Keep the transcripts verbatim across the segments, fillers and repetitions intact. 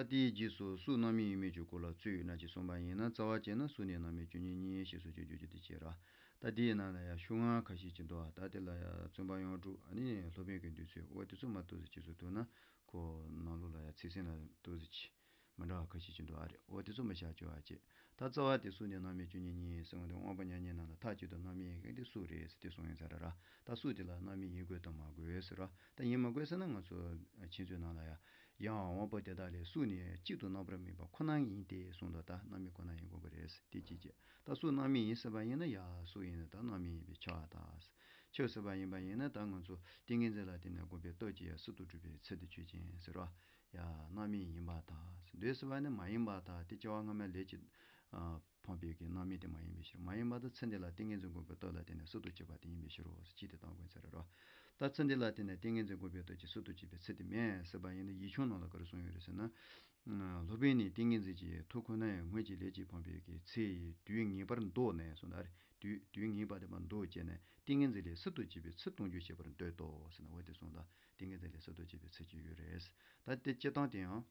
དེའི་རྗེས་སུ་སུ་རྣམ་སྨིན་ཡིན་མིན་གྱི་སྐོར་ལ་ཚུལ་ཡོད་ན་ཅེས་གསུངས་པ་ཡིན་ན། རྩ་བ་བྱས་ན་སུ་ནི་རྣམ་སྨིན་བཅུ་གཉིས་གཉིས་ཞེས་སོགས་ཀྱི་བརྗོད་རྒྱུ་དེ་བྱེད་ར། ད་དེའི་ནང་ལ་ཡང་ཤོག་ངོས་ཁ་ཤས་ཅིག་འདུག་ད་དེ་ལ་ཡང་བཙུན་པ་གཡུང་དྲུང་ཨ་ནི་སློབ་དཔོན་གྱི་འདོད་ཚུལ། འོ་དེ་ཚོ་མར་ཏོག་ཙམ་ཅིག་སོ་བཏོན་ན། ཁོ་ནང་ལོགས་ལ་ཡང་ཚིག་ཟིན་ལ་ཏོག་ཙམ་ཅིག་མི་འདྲ་བ་ཁ་ཤས་ཅིག་འདུག་ཨ་རེད། འོ་དེ་ཚོ་མི་བཞག་བཅོས་པ་བྱེད། ད་རྩ་བ་དེ་སུ་ནི་རྣམ་སྨིན་བཅུ་གཉིས་གཉིས་གསུངས་ཏེ། དབང་པོ་མྱ་ངན་ལེན་ནང་ལ་མཐའ་གཅིག་ཏུ་རྣམ་སྨིན་ཡིན་མཁན་དེ་སུ་རེད་ཟེར་དེ་གསུངས་ཡིན་ས་རེད་ར། ད་སུ་དེ་ལ་རྣམ་སྨིན་ཡིན་དགོས་དང་མ་དགོས་ཟེར་ར། ད་ཡིན་མི་དགོས་ཟེར་ན། ང་ཚོ་མཁྱེན་བརྩེ་ནང་ལ་ཡང་། ཡང་དབང་པོ་དེ་དག་ལས་སུ་ནི་གཅིག་ཏུ་རྣམ་པར་སྨིན་པ་ཁོ་ན་ཡིན་ཏེ་གསུངས་འདུག་ད་རྣམ་སྨིན་ཁོ་ན་ཡིན་དགོས་པ་རེད། དེ་གཅིག་བྱས། ད་སུ་རྣམ་སྨིན་ཡིན་ཟེར་བ་ཡིན་ན། ཡ་སུ་ཡིན་ན་ད་རྣམ་སྨིན་ཡིན་པས་ཁྱབ་པར་ཐལ། ཁྱབ་ཟེར་བ་ཡིན་པ་ཡིན་ན། ད་ང་ཚོ་ཏིང་ངེ་འཛིན་ལ་བརྟེན་ནས་བསྒོམས་པའི་སྟོབས་ཀྱིས་ཡང་སྲིད་དུ་གྲུབ་པའི་ཚུལ་དེ་ཆོས་ཅན་ཟེར་བ། ཡ་རྣམ་སྨིན་ཡིན་པར་ཐལ། འདོད་ཟེར་བ་ནི་མ་ཡིན་པར་ཐལ། དེ་སྐྱེ་བ་སྔ་མའི་ལས་ཀྱིས་འཕངས་པའི་གི་རྣམ་སྨིན་དེ་མ་ཡིན་པའི་ཕྱིར། མ་ཡིན་པར་ཐལ། ཚུལ་འདི་ལ་ཏིང་ངེ་འཛིན་བསྒོམས་པའི་སྟོབས་ལ་བརྟེན་ནས་སྲིད་དུ་གྲུབ་པ་དེ་ཡིན་པའི་ཕྱིར་རོ། ཅེས་དེ་དང་དགོས་ཚར་རོ། ད་ཚུལ་འདི་ལ་བརྟེན་ནས་ཏིང་ངེ་འཛིན་བསྒོམས་པའི་སྟོབས་ཀྱིས་སྲིད་དུ་གྲུབ་པའི་ཚུལ་དེ་མེད་ཟེར་བ་ཡིན་ན། ཡིག་ཆུང་ནང་ལ་ག་རེ་གསུངས་ཡོད་རེད་ཟེར་ན། སློབ་དཔོན་ནི་ཏིང་ངེ་འཛིན་གྱི་མཐུ་ཁོ་ནའི་སྔོན་གྱི་ལས་ཀྱིས་འཕངས་པའི་གི་ཚེ་ཡི་དུས་ངེས་པར་འདོད་ནས་གསུངས་ད་རེད། དུས་དུས་ངེས་པ་དེ་མར་འདོད་བྱས་ནས་ཏིང་ངེ་འཛིན་ལས་སྲིད་དུ་གྲུབ་པའི་ཚུལ་སྟོང་འཇོག་བྱེད་པར་འདོད་དོ་ཟེར་ན། འོ་དེ་གསུངས་ད། ཏིང་ངེ་འཛིན་ལས་སྲིད་དུ་གྲུབ་པའི་ཚུལ་གྱི་ཡུལ་རེད། ད་དེ་སྤྱིར་བཏང་དེ་ཡང་།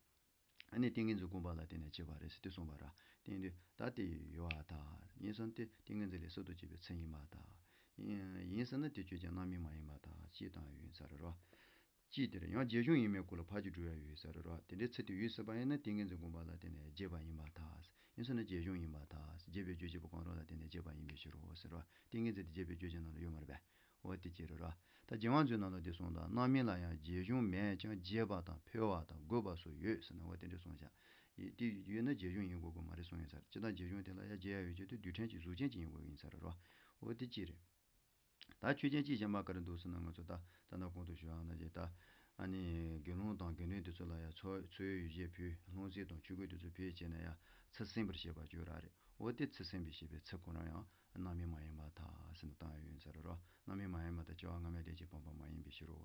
ཨ་ནི་ཏིང་ངེ་འཛིན་བསྒོམས་པ་ལ་བརྟེན་ནས་སྐྱེས་པ་རེད་ཟེར་དེ་གསུངས་པ་ར། དེ་ཡིན་དུས་ད་དེ་ཡོད་པར་ཐལ། ཡིན་ཙང་དེ་ཏིང་ངེ་འཛིན་ལས་སྲིད་དུ་གྲུབ་པའི་ཚུལ་ཡིན་པར་ཐལ། ཡིན་ཡིན་ཟེར་ན་དེ་ཆོས་ཅན། རྣམ་སྨིན་མ་ཡིན་པར་ཐལ། ཅེས་དང་ཡོད་ས་རེད་རོ། ཅེས་དེར་ཡང་རྗེས་གཞུང་ཡོད་མེད་སྐོར་ལ་ཕར་གྱི་སྒྲུབ་ཡ་ཡོད་ས་རེད་རོ། དེ་འདྲའི་ཚུལ་དེ་ཡོད་ཟེར་བ་ཡིན་ན། ཏིང་ངེ་འཛིན་བསྒོམས་པ་ལ་བརྟེན་ནས་སྐྱེས་པ་ཡིན་པར་ཐལ། ཡིན་ཟེར་ན་རྗེས་གཞུང་ཡིན་པར་ཐལ། རྗེས་པའི་རྗོད་བྱེད་པ་གང་རུང་ལ་བརྟེན་ནས་སྐྱེས་པ་ཡིན་པའི་ཕྱིར་རོ་ཟེར་རོ། ཏིང་ངེ་འཛིན་དེ་རྗེས་པའི་རྗོད་བྱེད་ནང་ལ་ཡོད་མ་རེད་པས། འོ་དེ་ཅི་རེད་རོ། ད་རྗེ་དབང་མཛོད་ནང་ལ་འདི་གསུངས་དང་། རྣམ་སྨིན་ལ་ཡང་རྗེས་གཞུང་མེད་ཀྱང་། རྗེས་པ་དང་འཕེལ་བ་དང་རྒོད་པ་སོགས་ཡོད་ཟེར་ན། འོ་དེ་འདྲ་གསུངས་ཤག་དེ་ཡོད་ན་རྗེས་གཞུང་ཡིན་དགོས་ཀྱི་མ་རེད་གསུངས་ཡོད་ས་རེད། སྤྱིར་བཏང་རྗེས་གཞུང་དེ་ལ་ཡང་རྗེས་ཡ་ཡོད་ཅེས་དེ་རྡུལ་ཕྲན་གྱི་གཟུགས་ཅན་གྱི་ཡིན་དགོས་ཡིན་ས་རེད་རོ། འོ་དེ་ཅི་རེད། ད་ཆོས་ཅན་གཅིག་གཞན་པ་ག་རེ་འདུག་ཟེར་ན། ང་ཚོ་ད་ད་ལྟ་གོང་དུ་ཞུ་ཡག་ནང་བཞིན། ད་ཨ་ནི་དགེ་སློང་དང་དགེ་འདུན་དེ་ཚོ་ལ་ཡང་འཚོ་འཚོ་བའི་གཞི་ཕུལ། ལྷུང་བཟེད་དང་ཆོས་གོས་དེ་ཚོ་ཕུལ་བྱས་ནས་ཡང་ཚུལ་སེམས་པར་བྱེད་པ་ཅིག་ཡོད་ར་རེད། འོ་དེ་ཚུལ་སེམས་པར་བྱེད་པའི་ཚུལ་ཁོ་རང་ཡང་རྣམ་སྨིན་མ་ཡིན་པར་ཐལ་ཟེར་ནས་བཏང་ཡ་ཡོད་ས་རེད་རོ། རྣམ་སྨིན་མ་ཡིན་པར་ཐལ། སྐྱེ་བ་སྔ་མའི་ལས་ཀྱིས་འཕངས་པ་མ་ཡིན་པའི་ཕྱིར་རོ།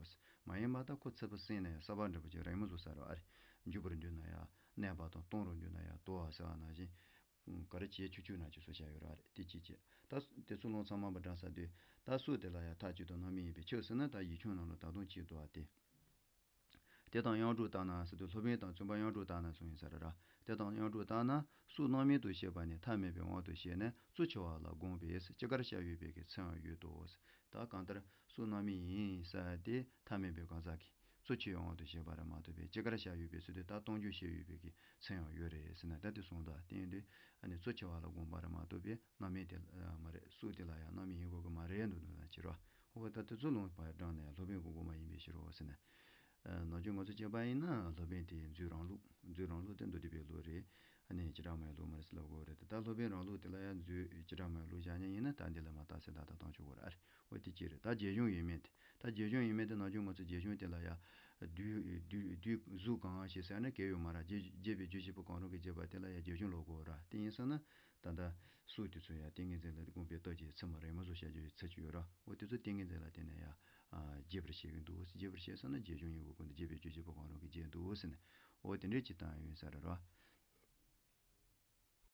མ་ཡིན་པར་ཐལ། ཁོ་ཚུལ་པོ་སེམས་ནས་ཡང་གསར་པ་འདྲ་པོ་ཅིག་རང་མི་བཟོ་ས་རེད་ར་རེད། འཇུག་པར་འདོད་ན་ཡང་གནས་པ་དང་། གཏོང་རུང་འདོད་ན་ཡང་དོར་བ་ཟེར་བ་ནང་བཞིན། ག་རེ་བྱེད་ཆུག་ཆུག་ན་ཅིག་སོ་བྱ་ཡོད་ར་རེད། དེ་གཅིག་བྱས། ད་དེ་ཚོ་ལུང་ཚང་མ་པ་བགྲང་ས་དུས། ད་སུ་དེ་ལ་ཡང་མཐའ་གཅིག་ཏུ་རྣམ་སྨིན་ཡིན་པས་ཁྱབ་ཟེར་ན། ད་ཡིག་ཆུང་ནང་ལ་ད་དུང་གཅིག་འདུག་པ་དེ། དེ་དང་གཡུང་དྲུང་ལྟར་ན་ཟེར་དུས། སློབ་དཔོན་དང་བཙུན་པ་གཡུང་དྲུང་ལྟར་ན་གསུངས་ཡིན་ས་རེད་ར། དེ་དང་གཡུང་དྲུང་ལྟར་ན། སུ་རྣམ་སྨིན་དུ་བཤད་པ་ནི་མཐའ་མེད་པའི་དབང་དུ་བྱས་ནས་གཙོ་ཆེ་བ་ལ་དགོངས་པས་ཅི་དགར་བྱ་ཡོད་པའི་གི་ཚུལ་ཡང་ཡོད་དོ། ད་གང་ལྟར་སུ་རྣམ་སྨིན་ཡིན་ཟེར་དེ་མཐའ་མེད་པའི་གང་ཟག་གི་གཙོ་ཆེ་བའི་དབང་དུ་བྱས་པ་རེད་མ་གཏོགས་པའི་ཅི་དགར་བྱ་ཡོད་པའི་ཚུལ་དེ་ད་སྟོང་འཇོག་བྱས་ཡོད་པའི་གི་ཚུལ་ཡང་ཡོད་རེད་ཟེར་ན། ད་དེ་གསུངས་དང་། དེ་ཡིན་དུས་ཨ་ནི་གཙོ་ཆེ་བ་ལ་དགོངས་པ་རེད་མ་གཏོགས་པའི་རྣམ་སྨིན་དེ་མ་རེད། སུ་དེ་ལ་ཡང་རྣམ་སྨིན་ཡིན་དགོས་ཀྱི་མ་རེད་འདུག་འདུག་ན་ཅི་རོ། འོ་ད་དེ་ཚོ་ལུང་པ་བགྲངས་ནས་སློབ་དཔོན་གྱི་དགོངས་པ་ཡིན་པའི་ཕྱིར་རོ་ཟེར་ན། ནམ་རྒྱུན་ང་ཚོ་བྱས་པ་ཡིན་ན་སློབ་དཔོན་དེའི་མཛོད་རང་ལུགས། མཛོད་རང་ལུགས་དེ་མདོ་སྡེ་པའི་ལུགས་རེད། ཨ་ནི་བྱེ་བྲག་སྨྲ་བའི་ལུགས་མ་རེད་ཟེར་ལབ་དགོས་རེད་དེ། ད་སློབ་དཔོན་རང་ལུགས་དེ་ལ་ཡང་མཛོད་བྱེ་བྲག་སྨྲ་བའི་ལུགས་བཞག་མཁན་ཡིན་ན། ད་འདི་ལ་མ་བལྟས་ཟེར་ད་ལྟ་བཏང་ཆོག་གི་རེད། འོ་དེ་གཅིག་རེད། ད་རྗེས་གཞུང་ཡོད་མེད་དེ། ད་རྗེས་གཞུང་ཡོད་མེད་དེ། ནམ་རྒྱུན་ང་ཚོ་རྗེས་གཞུང་དེ་ལ་ཡང་དུས་དུས་དུས་གཟུགས་གང་ཞེས་ཟེར་ན་གལ་ཡོད་མ་རེད། རྗེས་རྗེས་པའི་རྗོད་བྱེད་པོ་གང་རུང་གིས་བརྗོད་པ་དེ་ལ་ཡང་རྗེས་གཞུང་ལབ་དགོས་ར། དེ་ཡིན་ཙང་ན་ད་ལྟ་སུ་དེ་ཚོ་ཡང་ཏིང་ངེ་འཛིན་ལ་དགོངས་པའི་སྟོབས་ཀྱིས་ཚུལ་མ་རེད་མ་བཟོ་བྱ་རྒྱུའི་ཚུལ་ཅིག་ཡོད་ར། འོ་དེ་ཚོ་ཏིང་ངེ་འཛིན་ལ་བརྟེན་ནས་ཡང་རྒྱས་པར་བཤད་ཀྱི་འདུག་རྒྱས་པར་བཤད་ཟེར་ན་རྗེས་གཞུང་ཡིན་དགོས་ཀྱི་འདུག་རྗེས་པའི་རྗོད་བྱེད་པོ་གང་རུང་གིས་བརྗོད་འདུག་ཟེར་ནས། འོ་དེ་འདྲས་ཅིག་བཏང་ཡོད་ས་རེད་ར།